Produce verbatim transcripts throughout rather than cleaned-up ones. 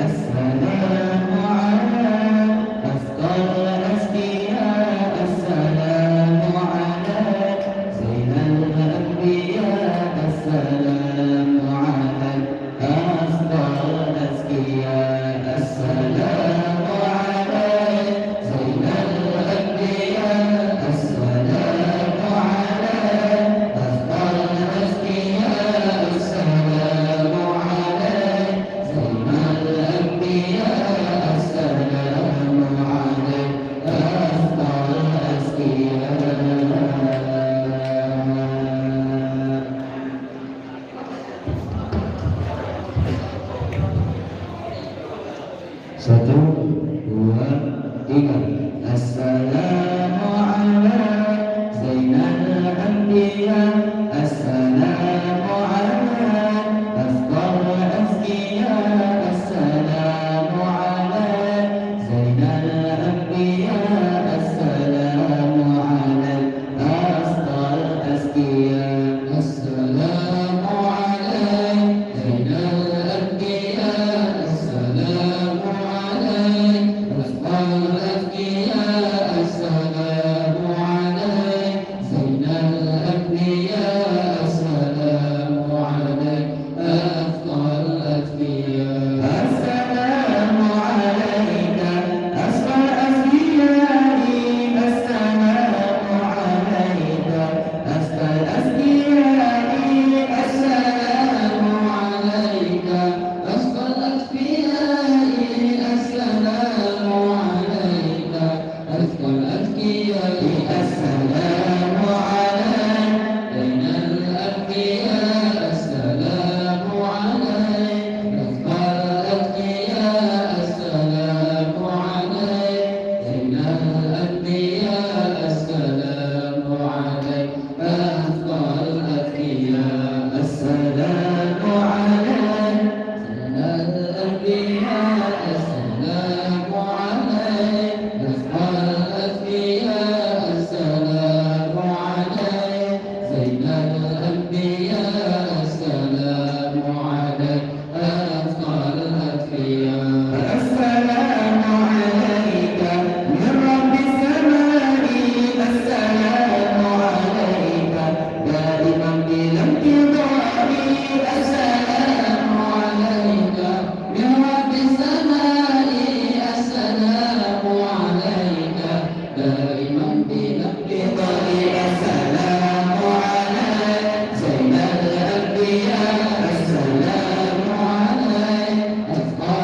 السلام على أزكى الأزكياء، السلام على زين الأنبياء، السلام على أزكى الأزكياء، السلام على زين الأنبياء، السلام على أزكى الأزكياء، السلام على زين الأنبياء، السلام على أزكى الأزكياء. Satu, dua, tiga. السلام على زين الأنبياء، السلام على أزكى الأزكياء، السلام على زين الأنبياء، السلام على أزكى الأزكياء. السلام عليك زين الأنبياء، السلام عليك أزكى الأزكياء، السلام عليك زين الأنبياء، السلام عليك أزكى الأزكياء. السلام عليك أزكى الأزكياء، السلام عليك أزكى الأزكياء، السلام عليك أزكى الأزكياء، السلام عليك أزكى الأزكياء، السلام عليك زين الأنبياء، السلام عليك أزكى الأزكياء، السلام عليك زين الأنبياء، السلام عليك أزكى الأزكياء، السلام عليك زين الأنبياء، السلام عليك أزكى الأزكياء، السلام عليك زين الأنبياء، السلام عليك أزكى الأزكياء. السلام عليك من رب السماء، السلام عليك دائما بلا انقضاء، السلام عليك من رب السماء، السلام عليك دائما بلا انقضاء، السلام عليك زين الأنبياء، السلام عليك أزكى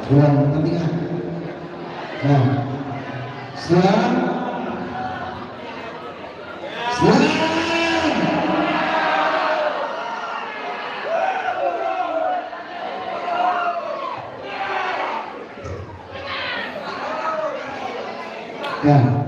Ulang, tapi ingat. Nah. Siap. Siap. Ya.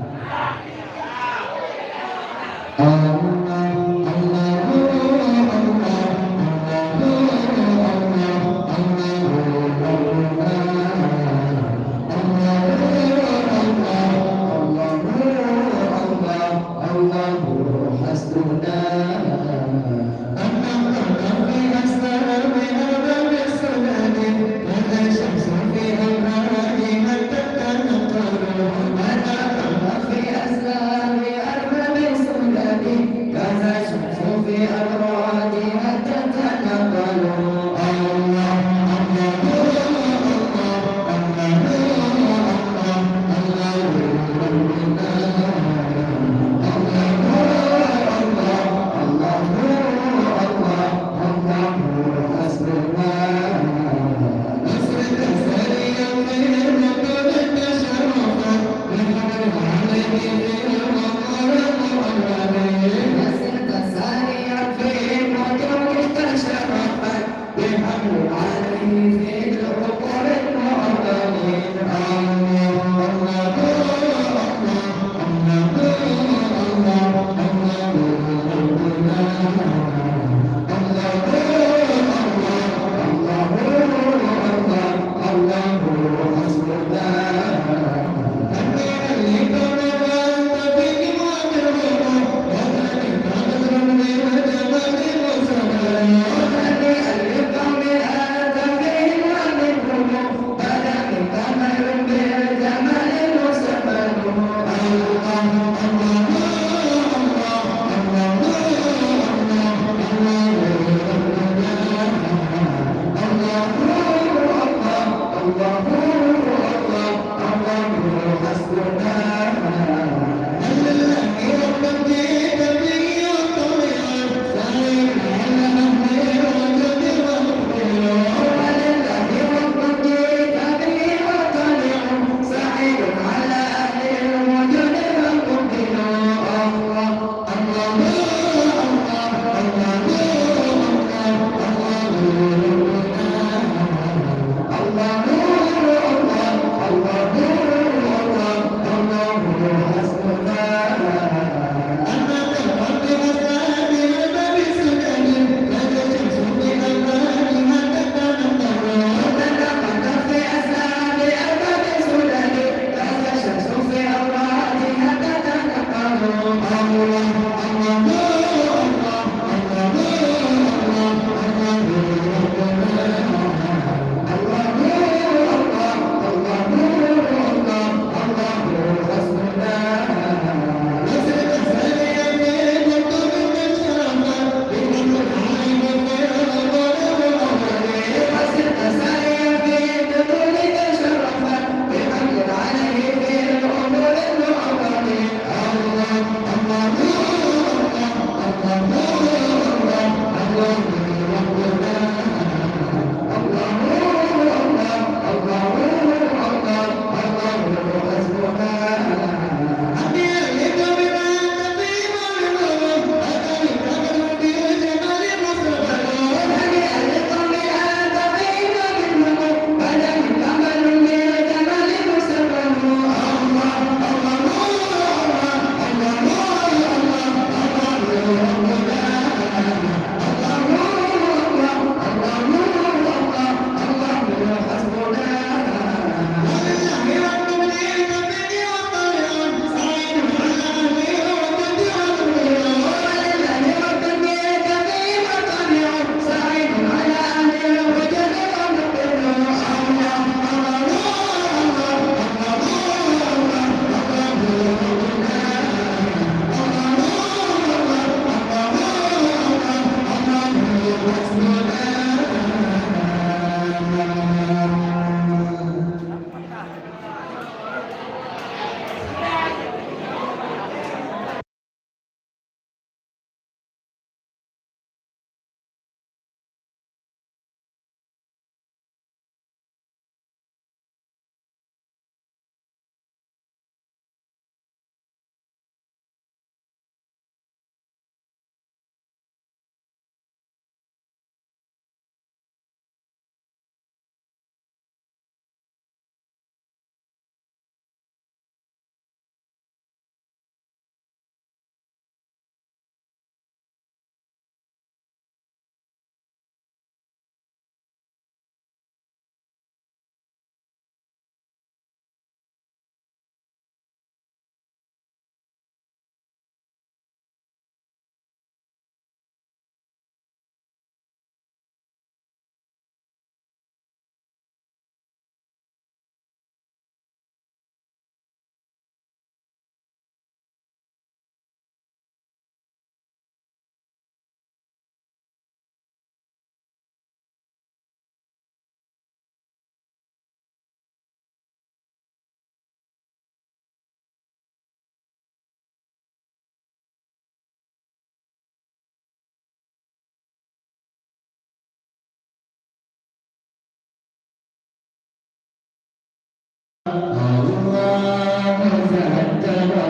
الله ذا الجلال.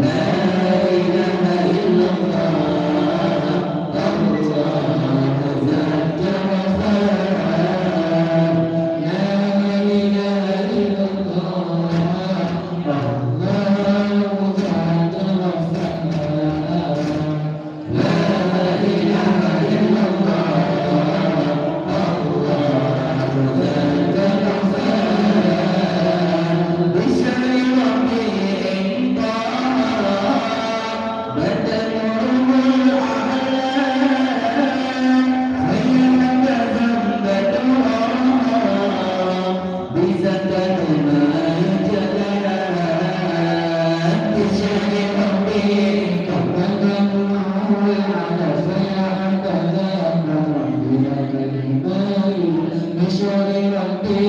لا إله إلا الله. الله ذا الجلال. لا إله إلا الله. الله ذا الجلال. لا إله إلا الله. الله ذا الجلال. بشر ربي إن طه بدر نوره أعلى. فيا من تزمت نورا بزمن ما يجلى. بشر ربي قد بدا نوره على سيحة زمن ربي لك الهمال. بشر ربي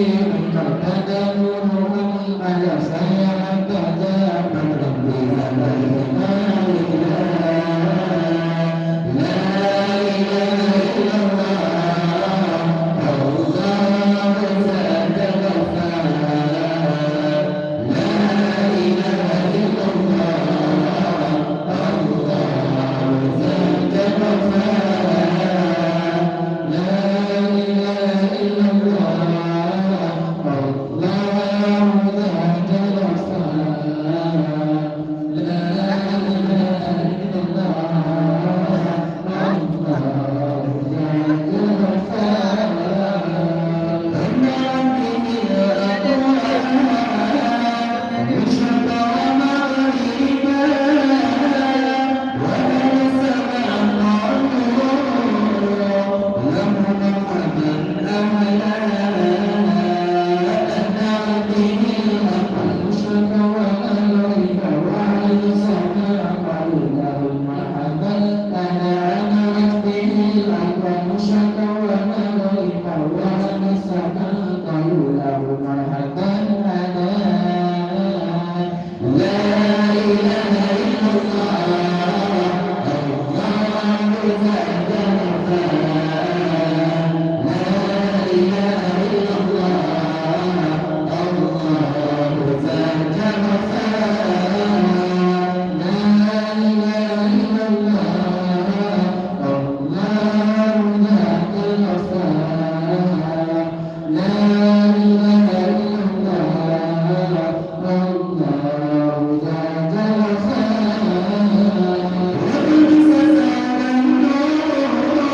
قد بدا نوره على سيحة زمن ربي لك الهمال. لا إله إلا الله. الله ذا الجلال. لا إله إلا الله. الله ذا الجلال. لا إله إلا الله. الله ذا الجلال. لا إله إلا الله. لا إله إلا الله. الله ذا الجلال. لا إله إلا الله. الله ذا الجلال. لا إله إلا الله. الله ذا الجلال. لا إله إلا الله. الله ذا الجلال.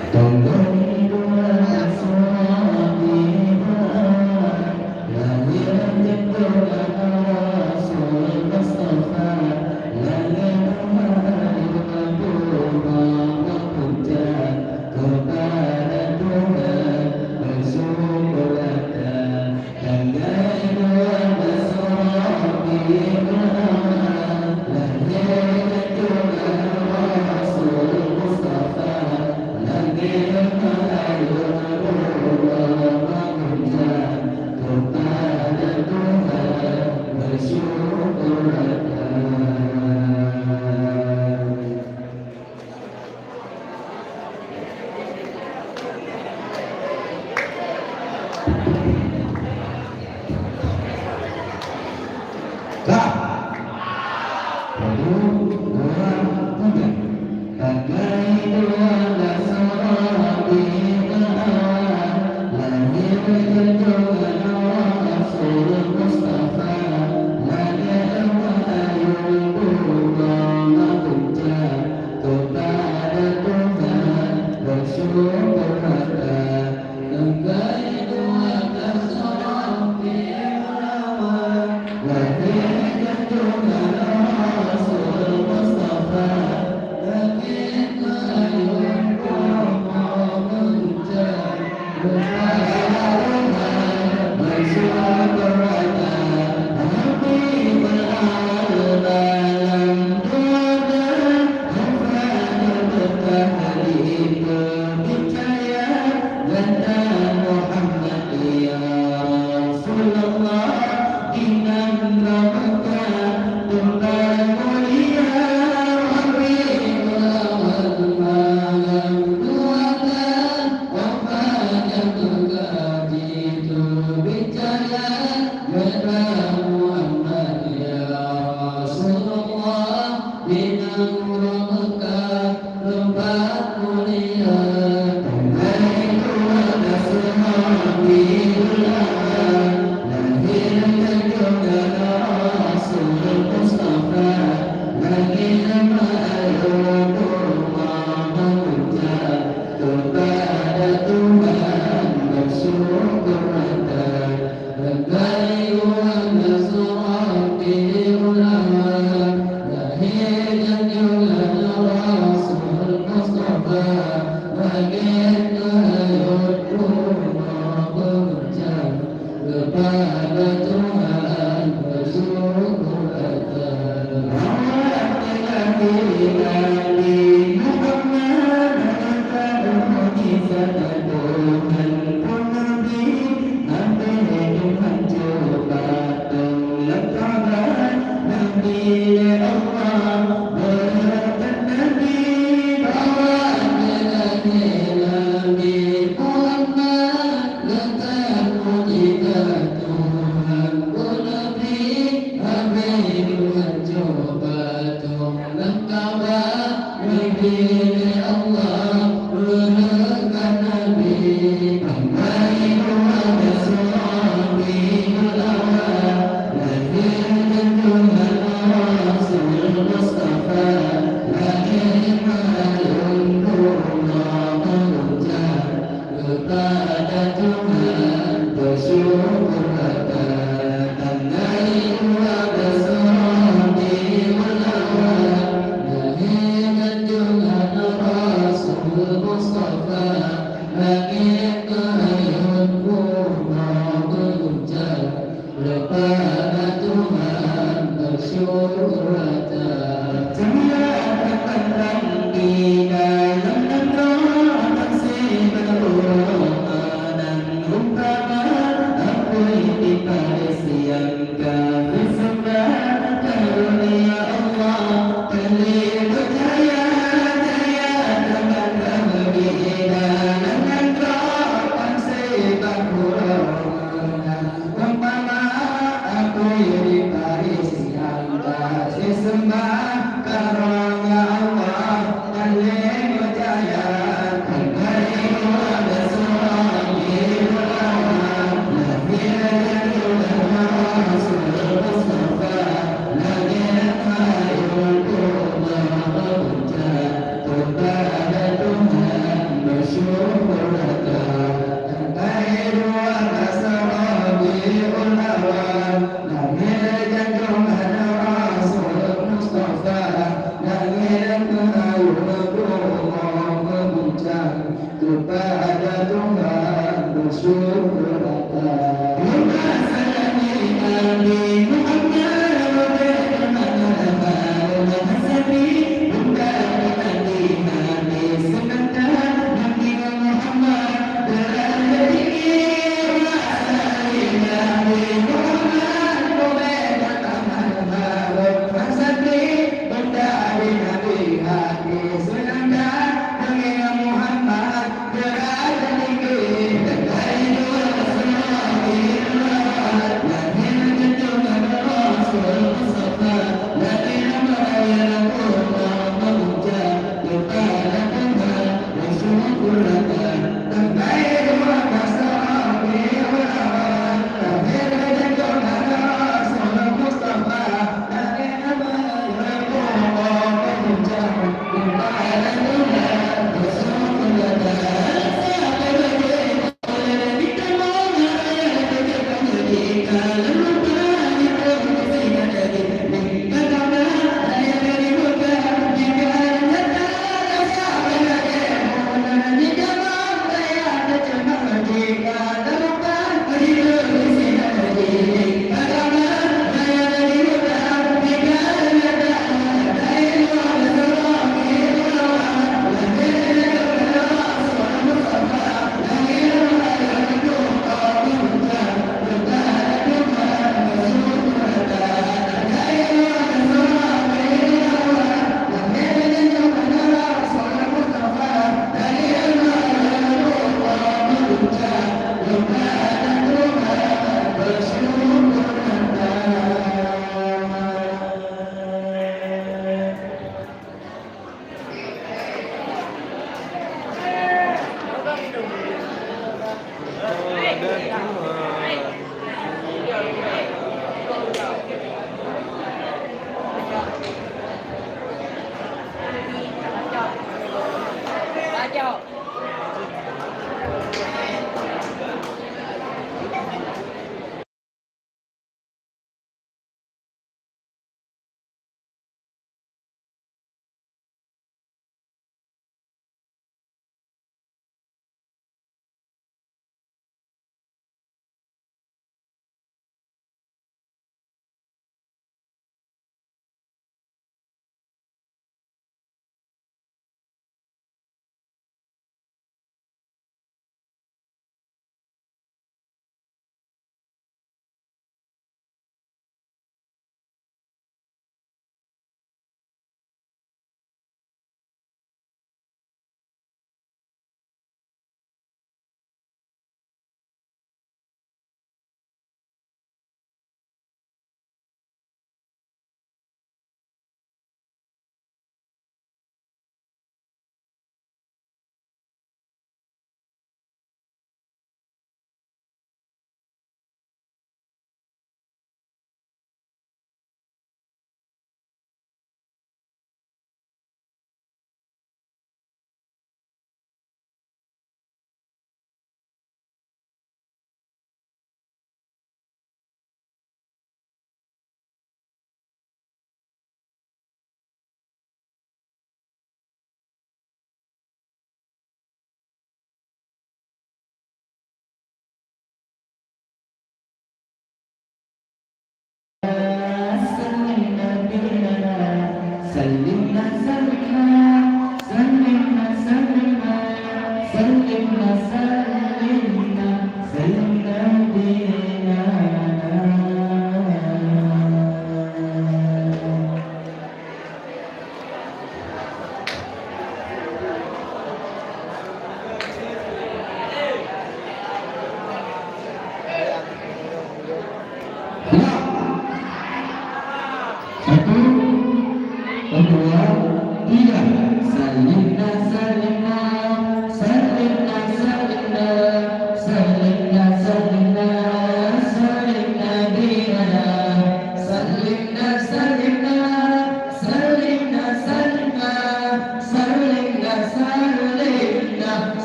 Tanggai dua Syawal, lahir junjungan Rasul Mustafa, langit Tuhan Tuhan puja, kepada Tuhan bersyukur ata. Tanggai dua belas Rabiul Awal, lahir junjungan Rasul Mustafa, langit ayun beurubah puja, kepada Tuhan bersyukur ata. Satu, dua, tiga. Tanggai dua belas Rabiul Awal, lahir junjungan Rasul Mustafa, langit ayun beurubah puja, kepada Tuhan bersyukur ata. Tanggai dua belas Rabiul Awal, lahir junjungan Rasul Mustafa, langit ayun beurubah puja, kepada Tuhan bersyukur ata. Rabiul Awal malam dua belas, Tuhan berkah di Peucaya gata Muhammad, ya Rasulullah, inong Mekah, teumpat mulia Rabiul Awal malam dua belas, wafat gata di Peucaya gata Muhammad, ya Rasulullah, inong Mekah, teumpat mulia. Tanggai dua belas Rabiul Awal, lahir junjungan Rasul Mustafa, langit ayun beurubah puja, kepada Tuhan bersyukur ata. Tanggai dua belas Rabiul Awal, lahir junjungan Rasul Mustafa, langit ayun beurubah puja, kepada Tuhan bersyukur ata. Nabi Muhammad, mukjizat Tuhan peunabi, Nabi Tuhan cuba tong lam Ka'bah, Nabi lé Allah beureukat Nabi, bahwa Nabi, Nabi Muhammad, letak mukjizat Tuhan peunabi, Nabi Tuhan cuba tong lam Ka'bah, Nabi lé Allah beureukat Nabi. Tanggai dua belas Rabiul Awal, lahir junjungan Rasul Mustafa, langit ayun beurubah puja, kepada Tuhan bersyukur ata. Tanggai dua belas Rabiul Awal, lahir junjungan Rasul Mustafa, langit ayun beurubah puja, kepada Tuhan bersyukur ata. Cahya terbentang di dalam nanggroe, manusia berurutan umpama apui di padang siang. Kafé seumah karunia Allah, peuleueh peucaya, cahya terbentang di dalam nanggroe, manusia berurutan umpama apui di padang siang. Kafé seumah karunia Allah,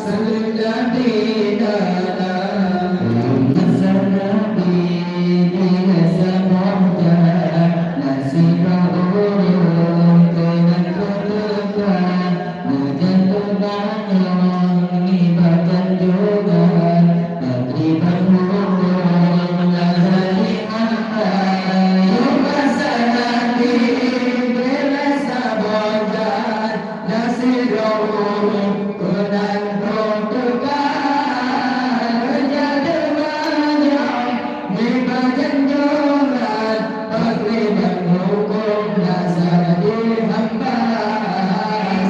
Saleuem Nabi dalam masa Nabi bila saboh jam, na sidroe ureueng keunan teuka, meujatoe banyong nibak janjogan, pakriban hukôm Allah di hamba. Yôh masa Nabi bila saboh jam, na sidroe ureueng keunan troh teuka, meujatoe banyong nibak janjogan, pakriban hukôm dasar di hamba.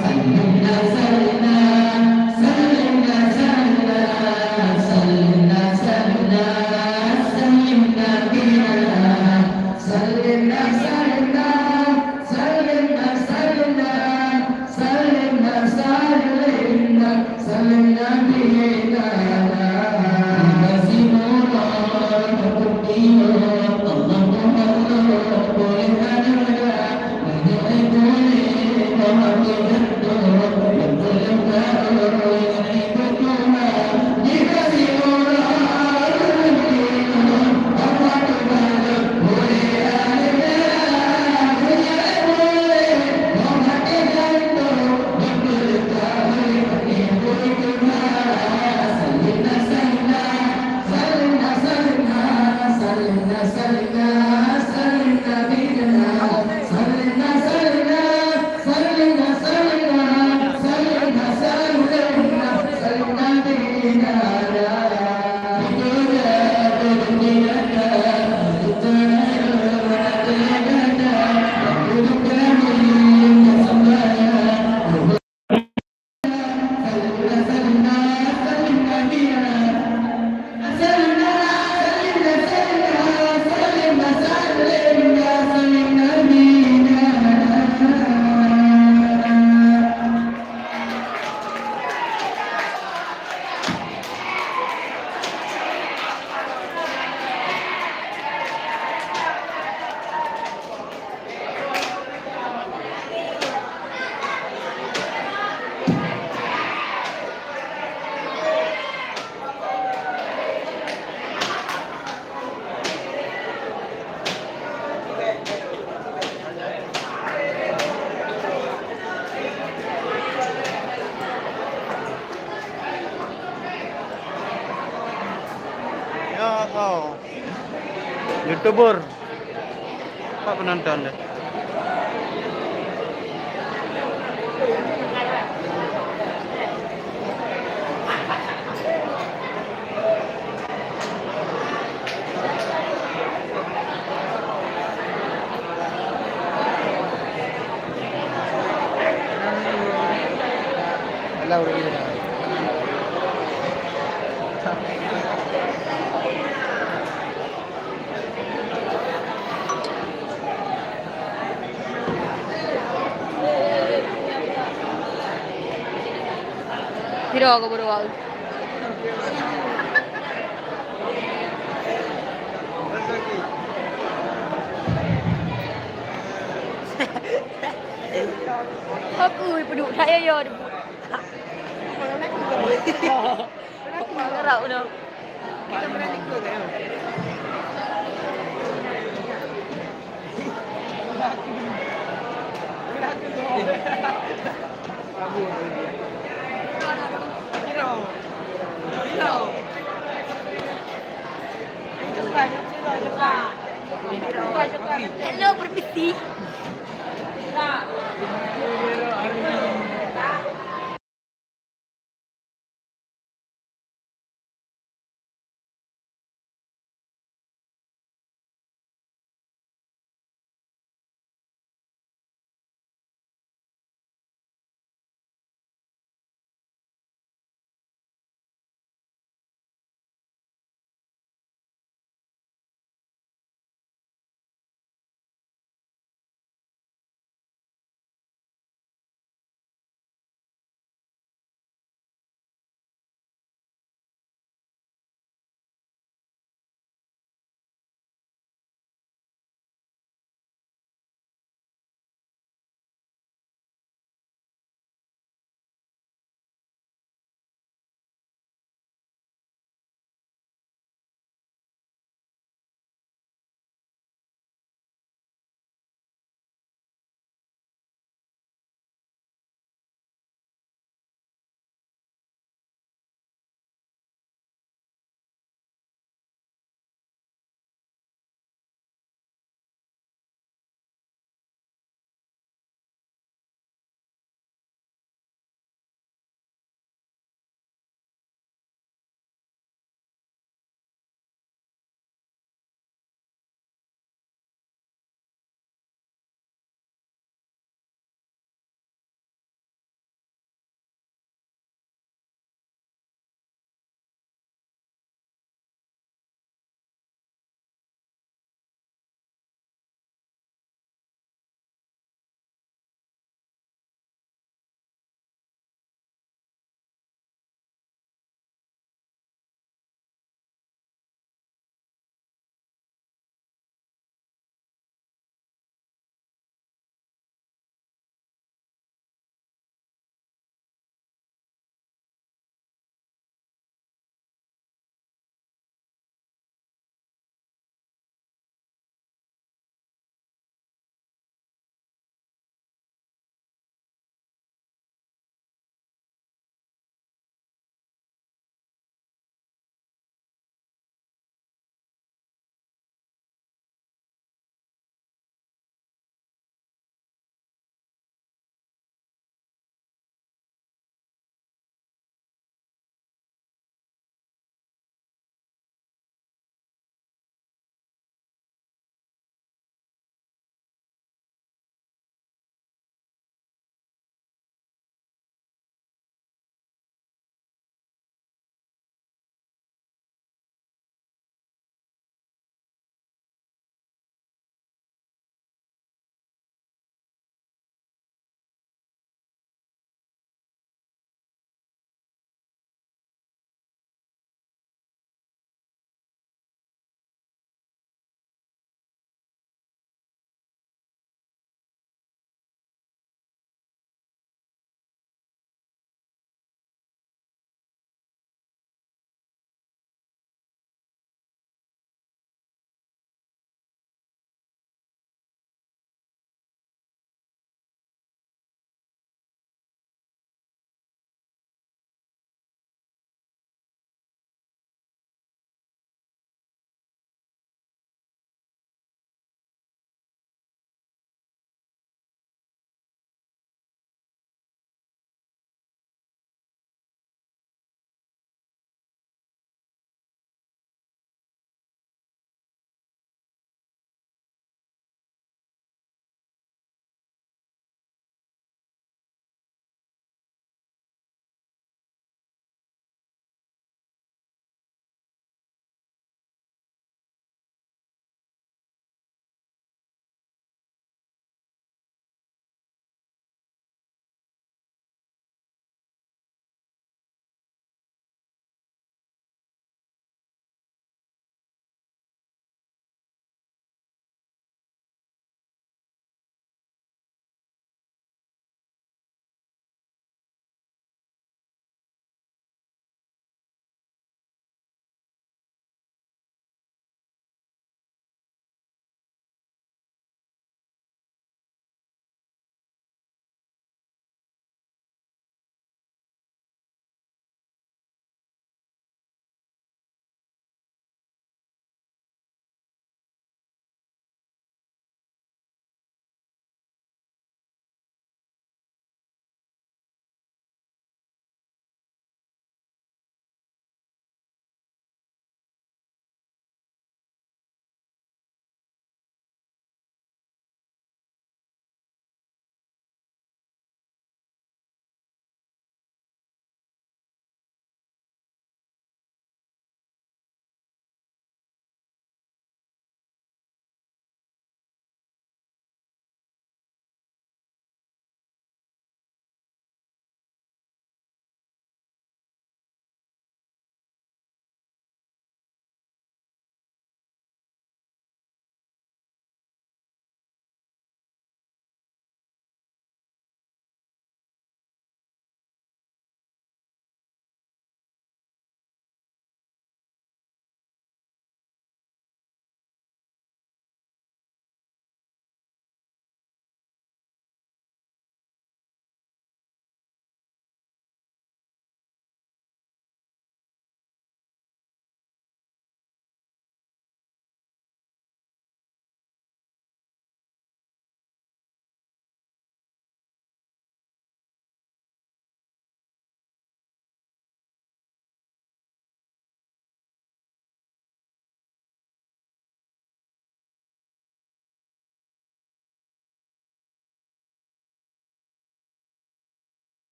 Saleuem na, saleuem na, saleuem na, saleuem na, saleuem na, saleuem na, saleuem na, saleuem na, saleuem na, saleuem na. Saleuem na, saleuem na, saleuem na, saleuem na, saleuem Nabi na. Terima kasih, Allah. Ya Allah. YouTuber. Pak penonton deh. Piro kau baru tahu? Aku peuduek that ya, ya. Gerak udah. Hello, permisi.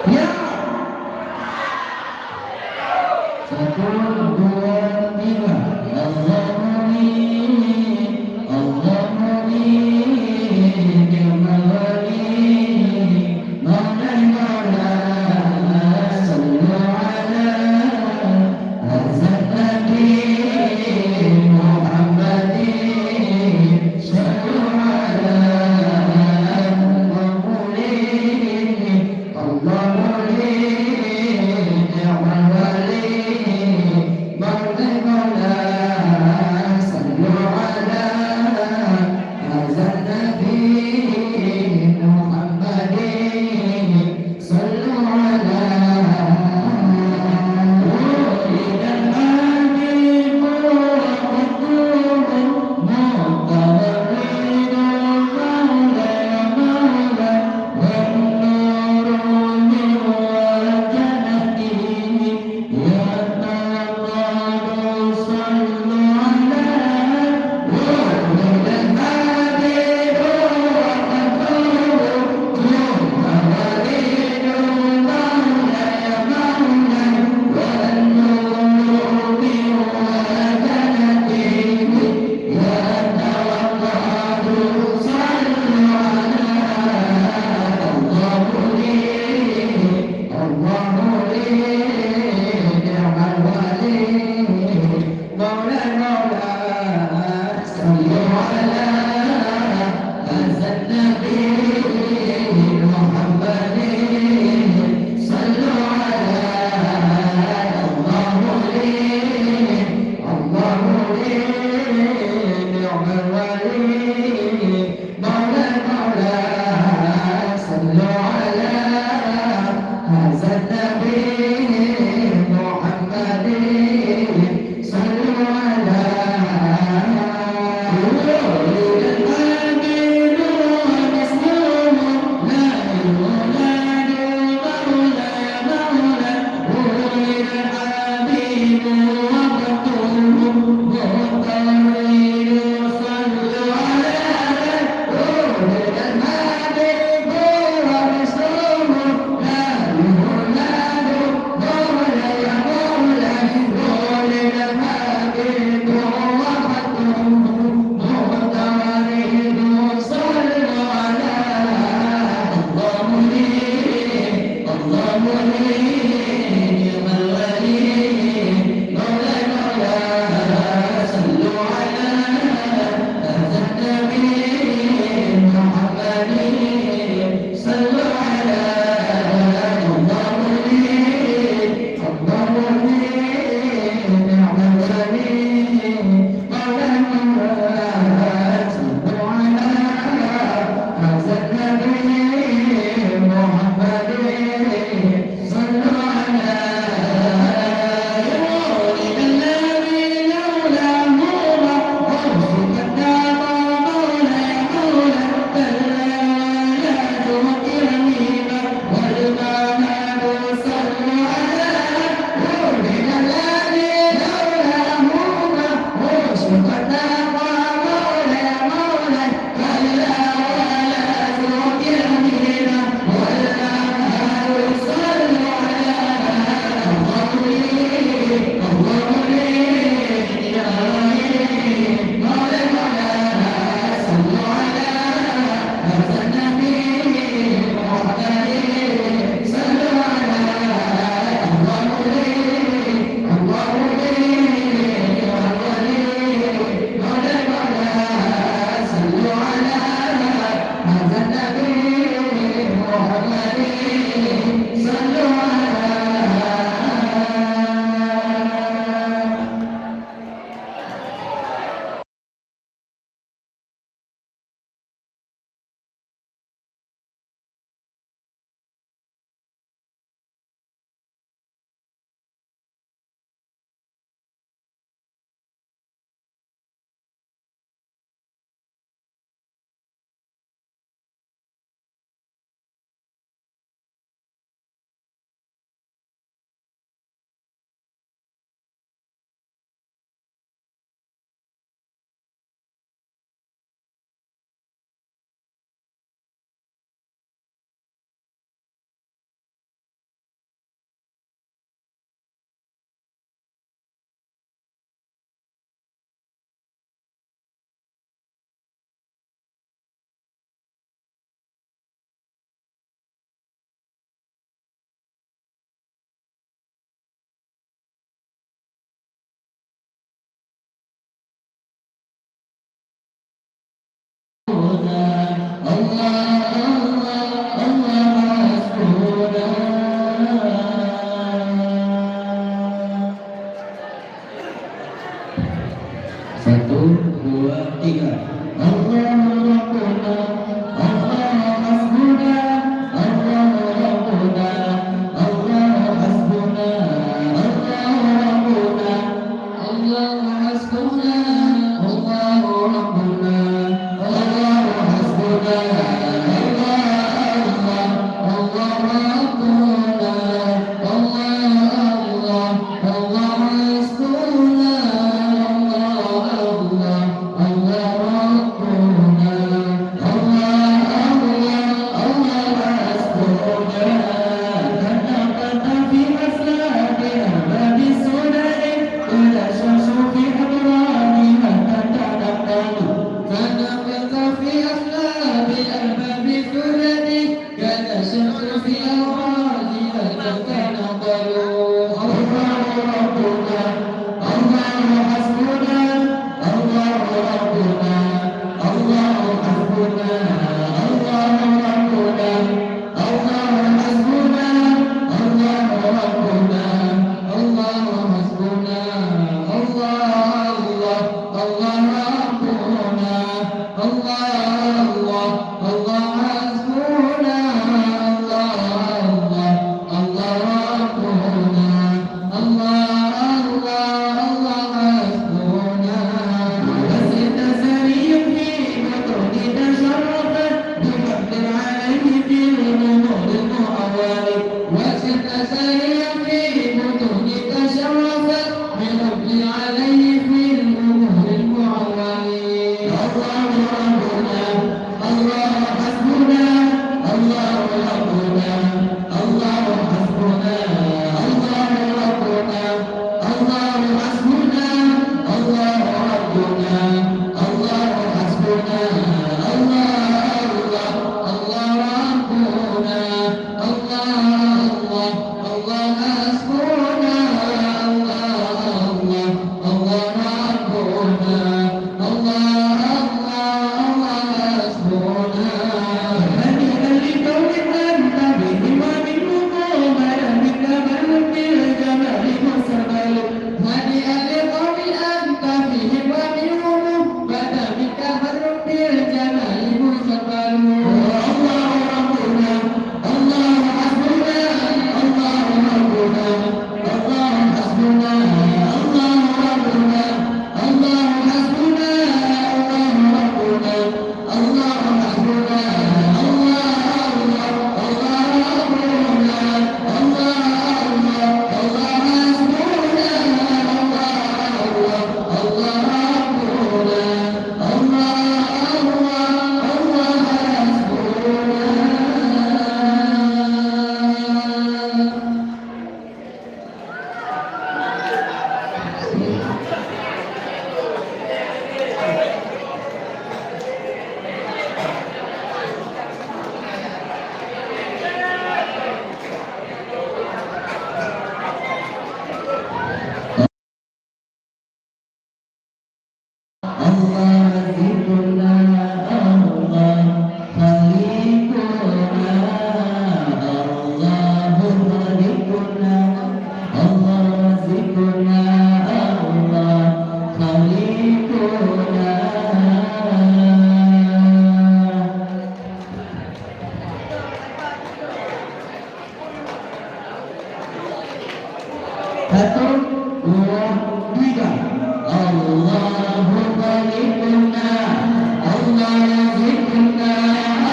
Ya. Satu, dua, tiga. Allahumma, Allahumma, ni'mal wali, maulana, maulana, sallu ala hadzan nabi Muhammadin, sallu ala Muhammadin. Allahumma, ni'mal wali, maulana, maulana, sallu ala hadzan nabi Muhammadin, sallu ala Allahumma, ni'mal wali, maulana, maulana, sallu ala hadzan nabi Muhammadin, sallu ala Allah, Allah, Allah hasbuna. Satu, dua, tiga. Allahu Rabbuna, Allahu Hasbuna, Allahu Rabbuna, Allahu Hasbuna, Allahu Rabbuna. Allahu Hasbuna, Allahu Rabbuna, Allahu Hasbuna, Allah, Allah, Allahu Rabbuna, Allah, Allah. Allahu Hasbuna, Allah, Allah, Allah Rabbuna, Allah, Allah, Allah Hasbuna. Kata, kata fi aslabi ahbabi sudani, idza syamsu fi adrani, kata, kata, kata. Kata, kata fi aslabi ahbabi sudani, كتشفت في أوراقي فتنقلوا. الله ربنا، الله حسبنا، الله ربنا، الله حسبنا، الله ربنا، الله حسبنا، الله ربنا، الله حسبنا، الله، الله، الله ربنا، الله، الله. الله حسبنا، الله، الله، الله ربنا، الله، الله، الله حسبنا. وسرت سريا في بطون تشرفت بحبل عليه في الأمور المعوالي. وسرت سريا في بطون تشرفت بحبل عليه في الأمور المعوالي. الله ربنا، الله حسبنا، الله ربنا، الله حسبنا، الله ربنا، الله حسبنا، الله ربنا، الله حسبنا، الله، الله، الله ربنا، الله، الله، الله حسبنا، الله، الله، الله ربنا. الله، الله، الله حسبنا. هنيئا لقوم أنت بهم ومنهم، بدا منك بدر بالجمال مسربل. هنيئا لقوم أنت بهم ومنهم، بدا منك بدر بالجمال مسربل. الله ربنا، الله حسبنا، الله ربنا. الله حسبنا، الله ربنا، الله حسبنا، الله ربنا، الله حسبنا، الله، الله، الله ربنا، الله، الله، الله حسبنا، الله، الله، الله ربنا، الله، الله، الله حسبنا. الله رزقنا، الله خالقنا، الله خالقنا، الله رزقنا، الله خالقنا. Satu, dua, tiga. Allahu Khaliquna, Allah Raziquna,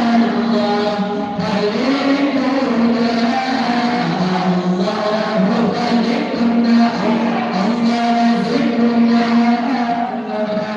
Allah Khaliquna, Allahu Khaliquna, Allah Raziquna, Allah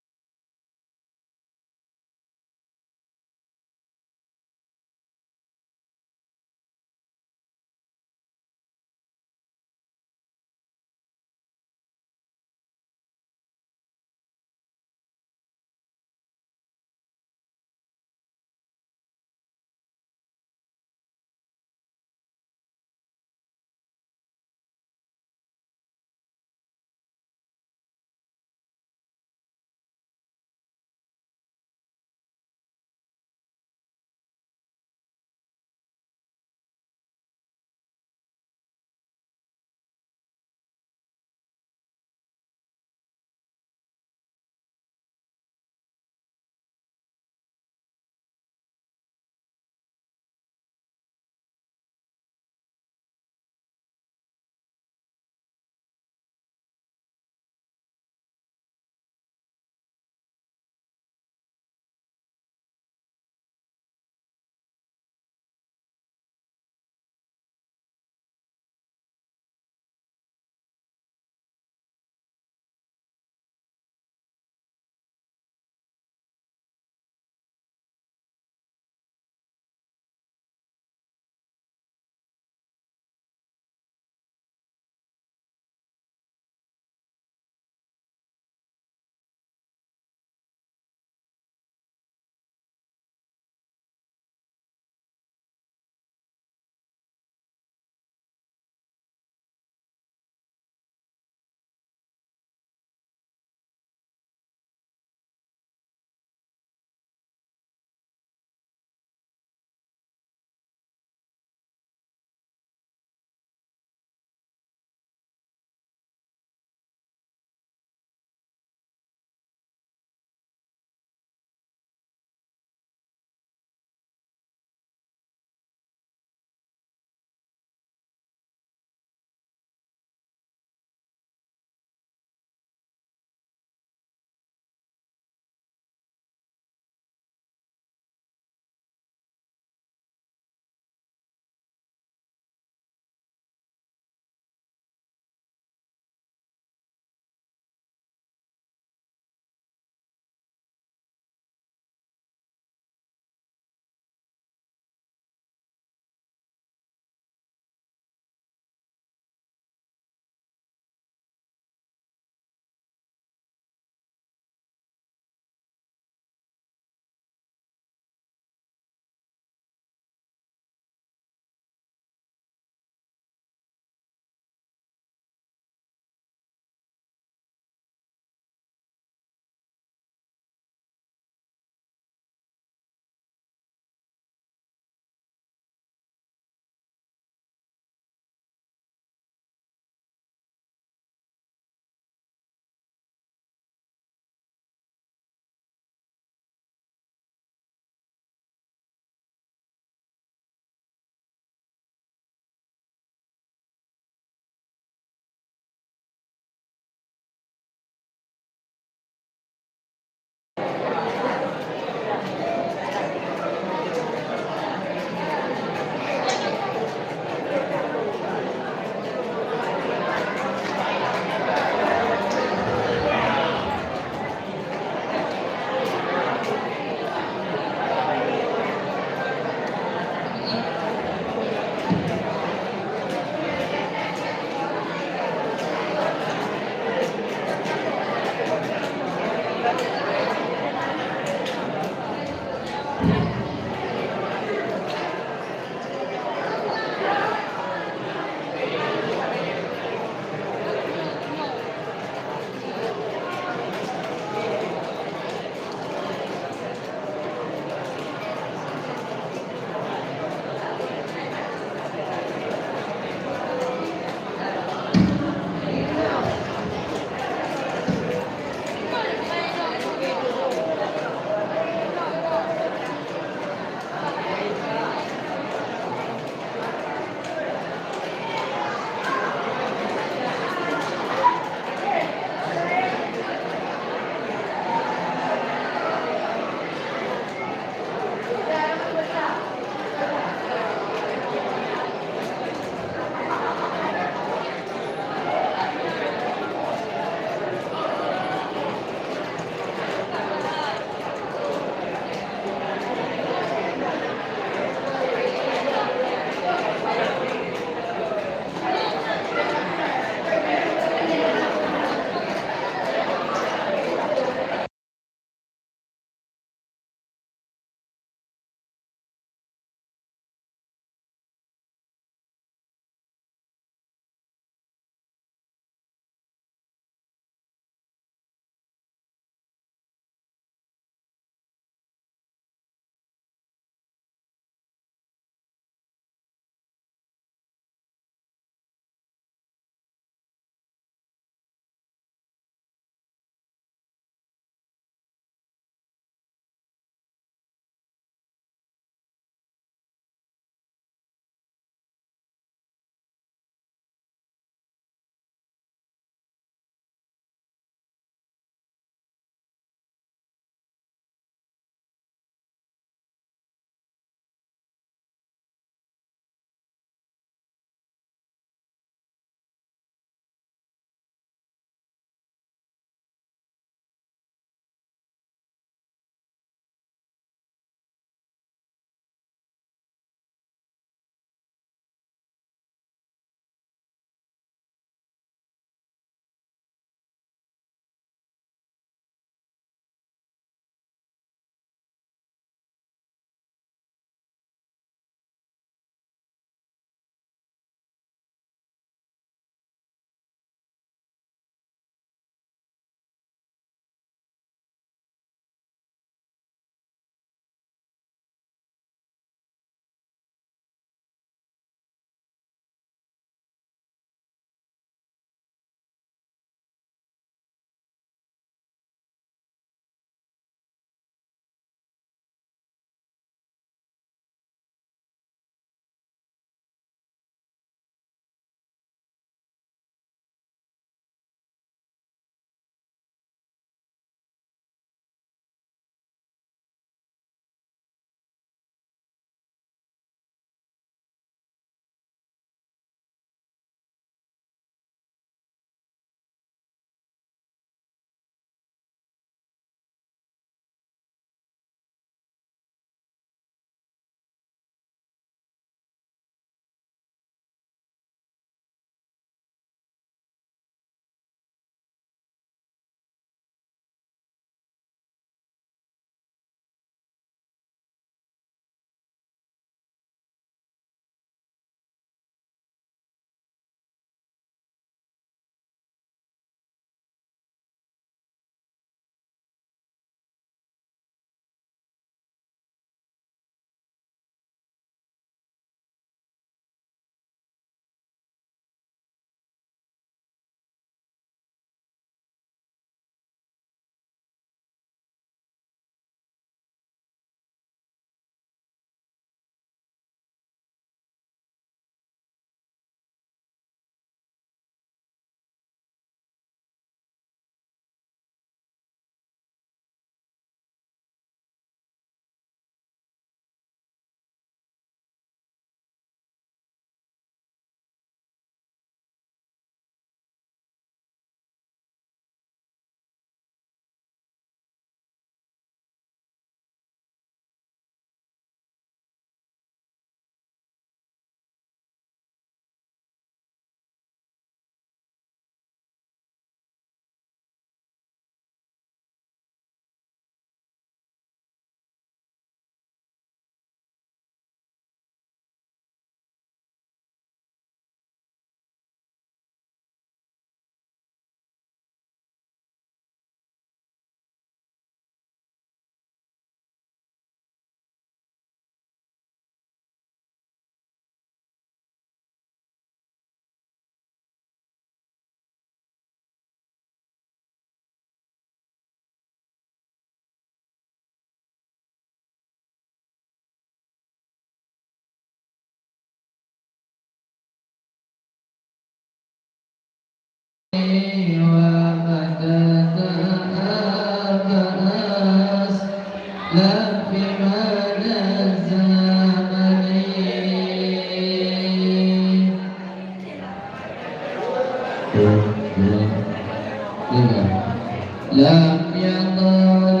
لم يطل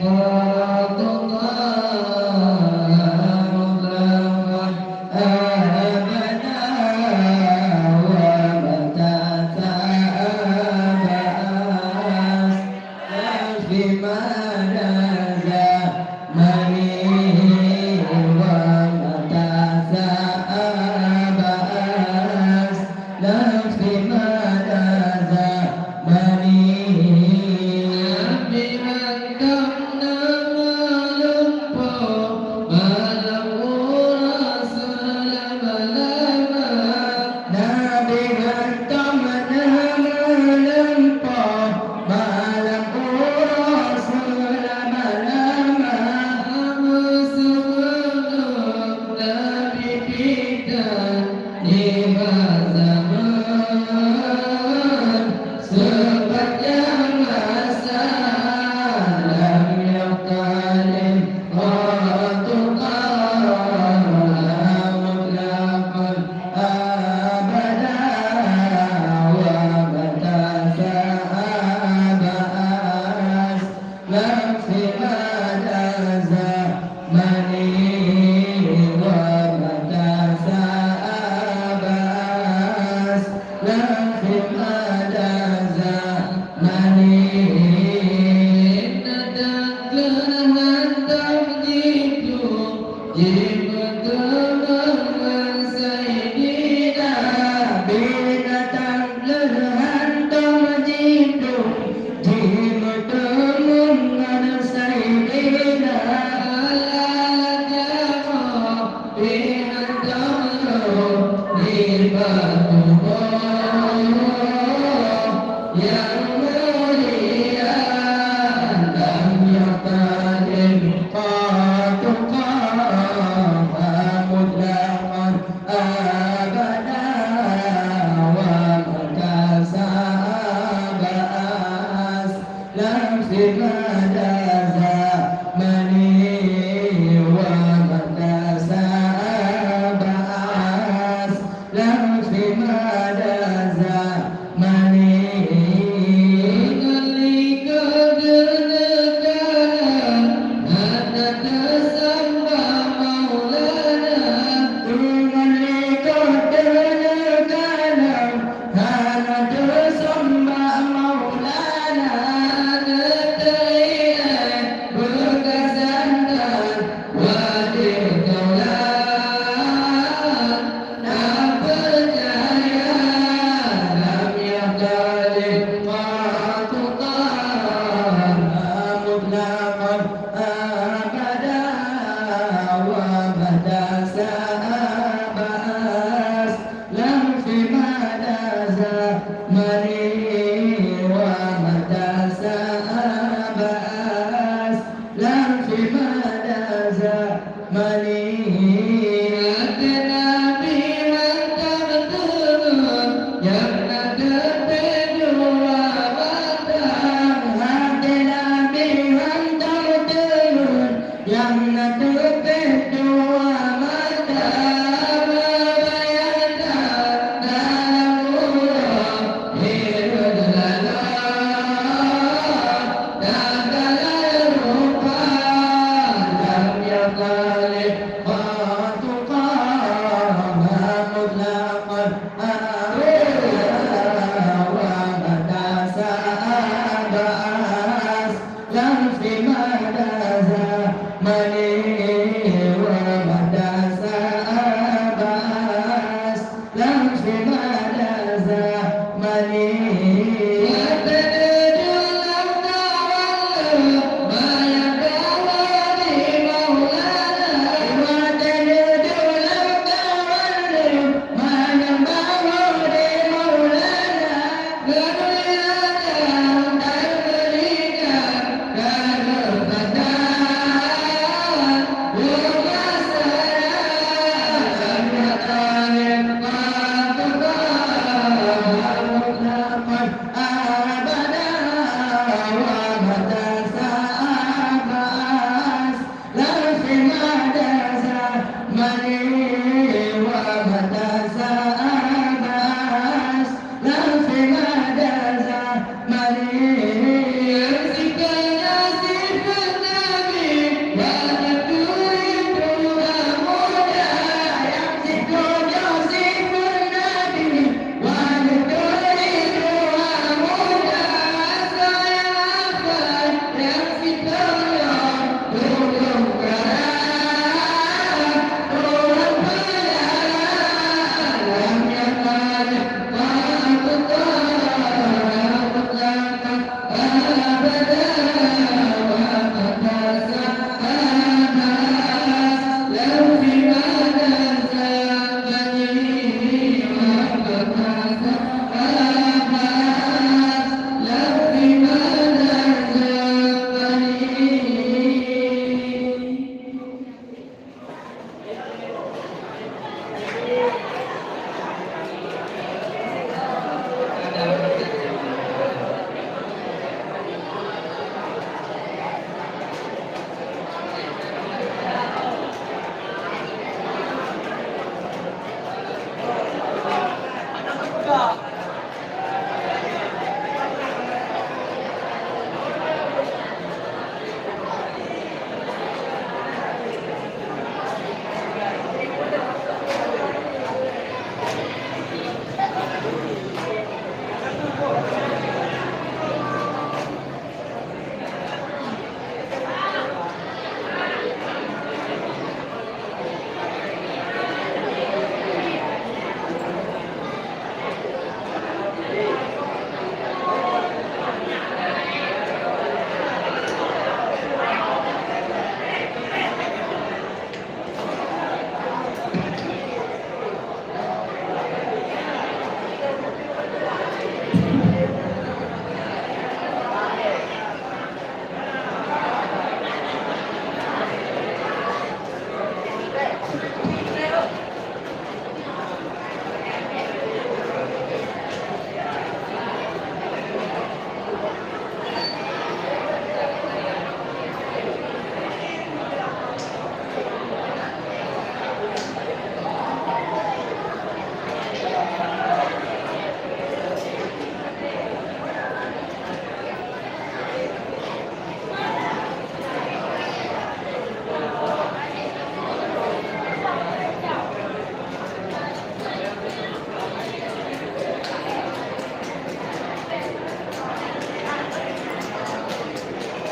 قط طه مطلقا أبدا ومتى ثاب أصلا في مدى زمنه ومتى ثاب أصلا في مدى زمنه. Nabi hantom na meulumpoe malam uroe seulama-lama. Nabi hantom na meulumpoe malam uroe seulama-lama. Meuseumeunoe Nabi pih tan nibak zaman, sepanjang masa lam yaktalif qattu mutlaqan abada wa mata sa'aba as. Lam fi mada zamani wa mata sa'aba as. Lam fi mada zamani. Inna tangkeuh hantom jitu. Jimeuteumé ngon Saidina. Binatang leuh hantom jidum, jimeuteumé ngon Saidina. Alat jamoe pih hantom lom nibak tuboh nyang mulia. Lam yaktalif qattu mutlaqan abada wa mata sa'aba as. Lam fi mada zamani wa mata sa'aba as. Lam fi mada zamani. Ngon likot deuneueng kalam hana teusamba Maulana. Ngon likot deuneueng kalam hana teusamba Maulana. Neuteuingat beukasan dan wajéb taulan. Tapeucaya lam yaktalif qattu mutlaqan abada wa mata sa'aba as. Lam fi mada zamani wa mata sa'aba as. Lam fi mada zamani. Até Nabi hantom teungeut nyang na teupéh dua mata. Até Nabi hantom teungeut nyang na teupéh dua mata. Babayang dalam uroe hireuen laloe. Takalai rupa lam yaktalif qattu mutlaqan abada wa mata sa'aba as. Lam fi mada zamani wa mata sa'aba as. Lam fi mada zamani. Watèe neudeuh lam kawan lôn, manyang bahô di Maulana. Watèe neudeuh lam kawan lôn, manyang bahô di Maulana. Keuneulheueh nyang tameulingka ka lheueh gata.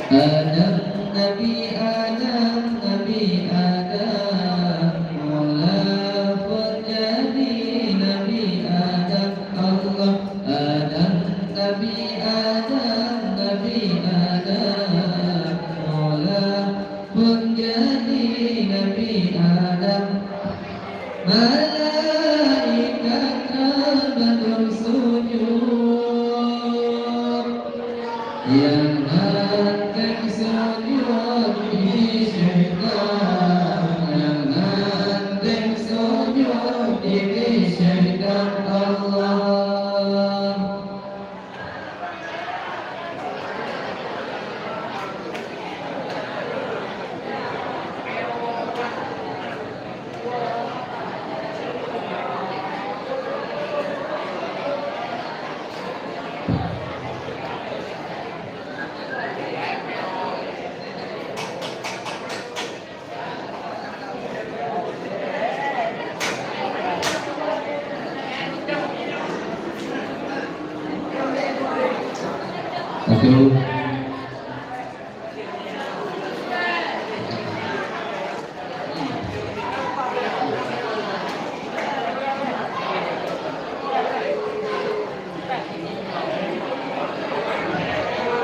Adam, Nabi Adam, Nabi Adam, mula phon jadi Nabi Adam, Allah. Adam, Nabi Adam, Nabi Adam, mula phon jadi Nabi Adam. Malaikat rab bandum sujud, nyang manteng sujud Iblis syaitan, nyang manteng sujud Iblis syaitan, Allah. Satu.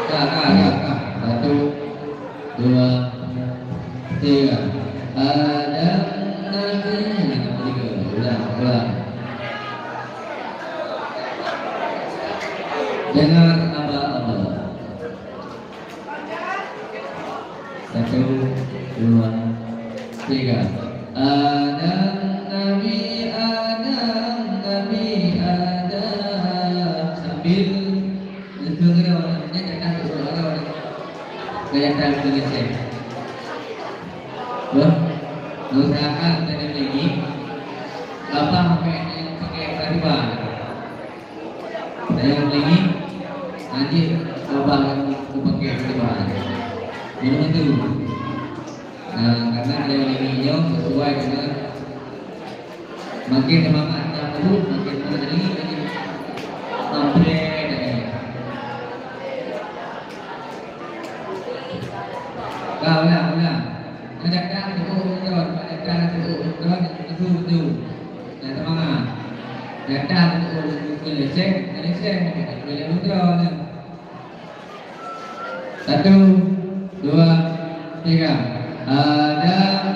Ka, ka, ka, ka. Satu, dua, tiga. Adam Nabi. Tiga. Ulang, ulang. Dengar abah-abah. Satu, dua, tiga. Adam Nabi, Adam Nabi, Adam. Sambil Leukeue keudroe, nyan nyang ka teuôt keudroe. Gaya tan keu leucet. Wah, usahakan teurimong lagi. Babah pakai, pakai katiba. Teurimong lagi, lanjut babah pakai katiba. Minum itu. Nah, karena ada yang ini nyoe sesuai dengan Makin seumangat na mubuet, makin na jadi, makin sampai dah. Ka ulang, ulang. Nyang datang teuôt lôn, nyang datang teuôt lôn, nyang teuôt lôn. Nyang seumangat. Datang teuôt lôn, lôn lecek, lôn lecek, lôn lecek. Satu, dua, tiga. Adam.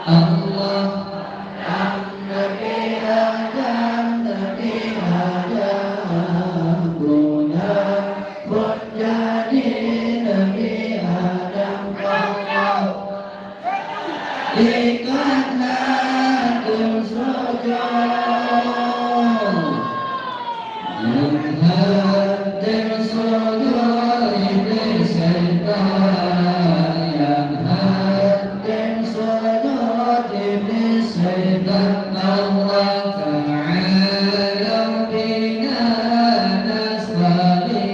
Allah. Nabi Adam, Nabi Adam, guna menjadi Nabi Adam. Allah. Ikat hati sujud. Yang hadir sujud iblis syaitan. Yang hadir sujud iblis syaitan. Allah Ta'ala bina nasali.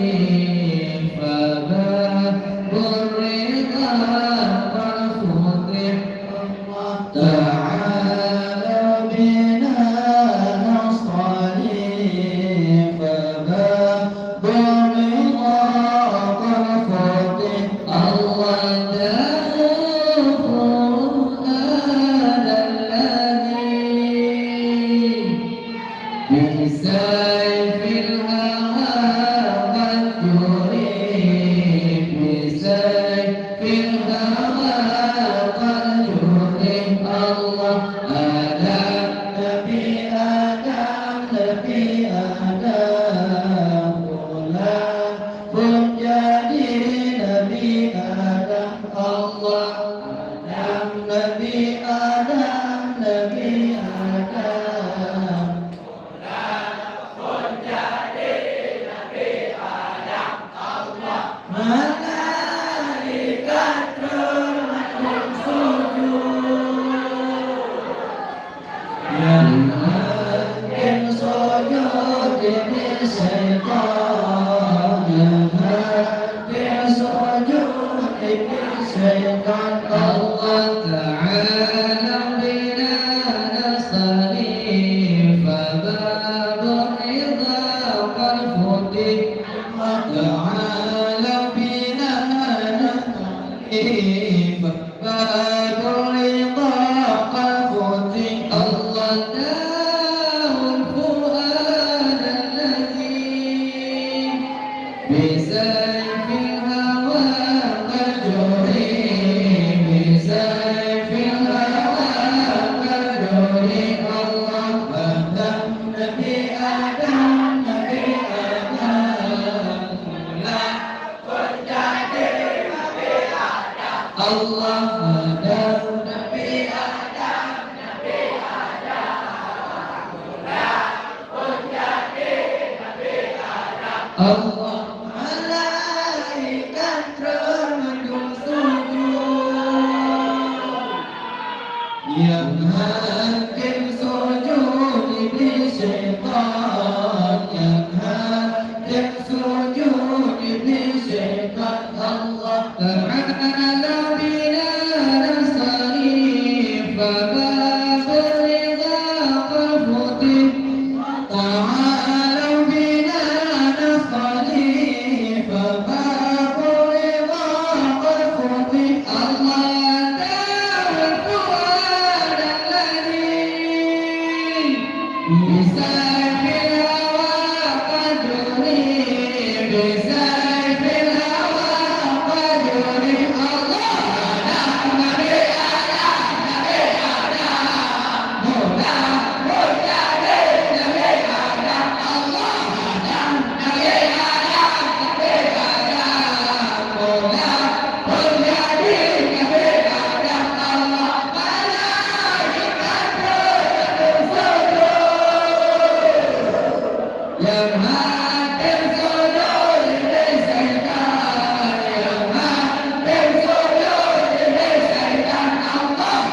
Fababur ridha qad futih. تعالوا بنا نصطلح، فباب الرضا قد فتح. الله دعوه هذا الذي بسيف الهوى قد جرح، بسيف الهوى قد جرح. الله. Adam, Nabi Adam, Nabi Adam, pulang pun jadi Nabi Adam. Allah. Adam, Nabi Adam, Nabi Adam. Malaikat keumandum sujud. Allah, malaikat treun mandum sujud. Nyang han tem sujud Iblih syaitan, nyang han tem sujud Iblih syaitan. Allah Ta'ala bina nasta'in, fa babur ridha qad futih. Ta'ala bina nasta'in, fa babur ridha qad futih. Allah Ta'ala bisayfil hawa qad jurih, bisayfil hawa qad jurih. Allah Adam, Nabi Adam, Nabi Adam, Musa, Musa, Nabi Adam, Allah Adam, Nabi Adam, Nabi Adam, Musa, Musa, Nabi Adam, Allah Adam. Nyang han tem sujud Iblih syaitan, nyang han tem sujud Iblih syaitan, Allah.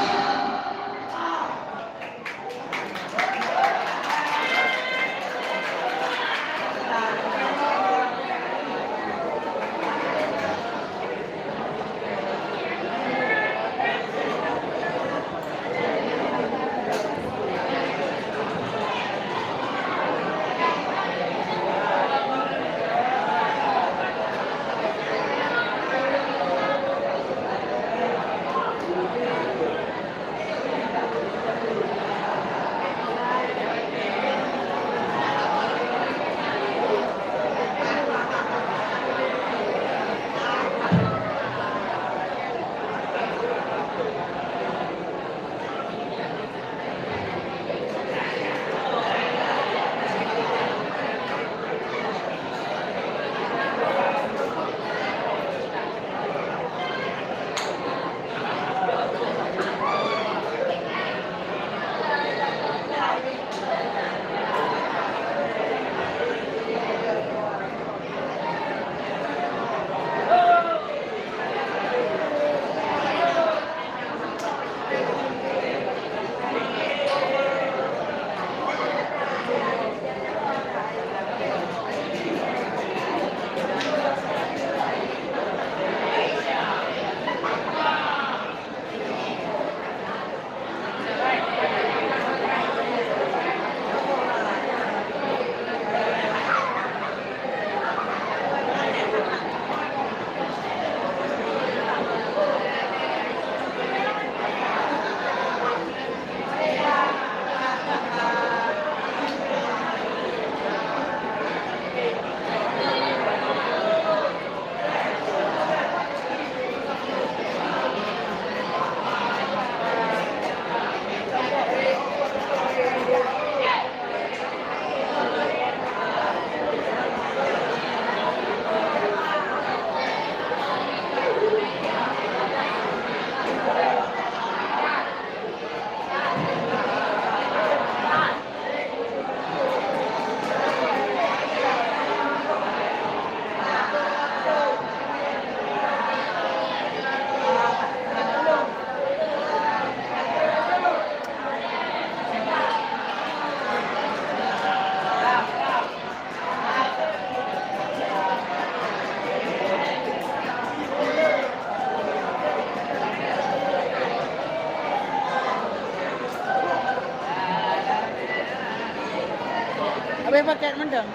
Habéh paket mantong.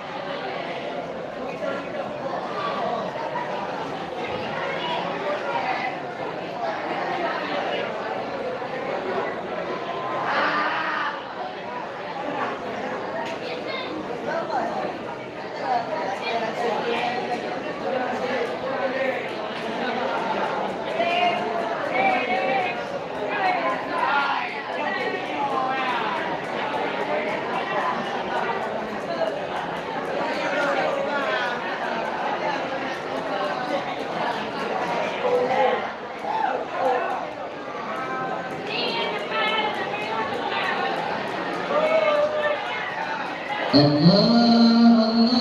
Allah,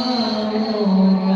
Allah,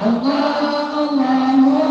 Allah, Allahu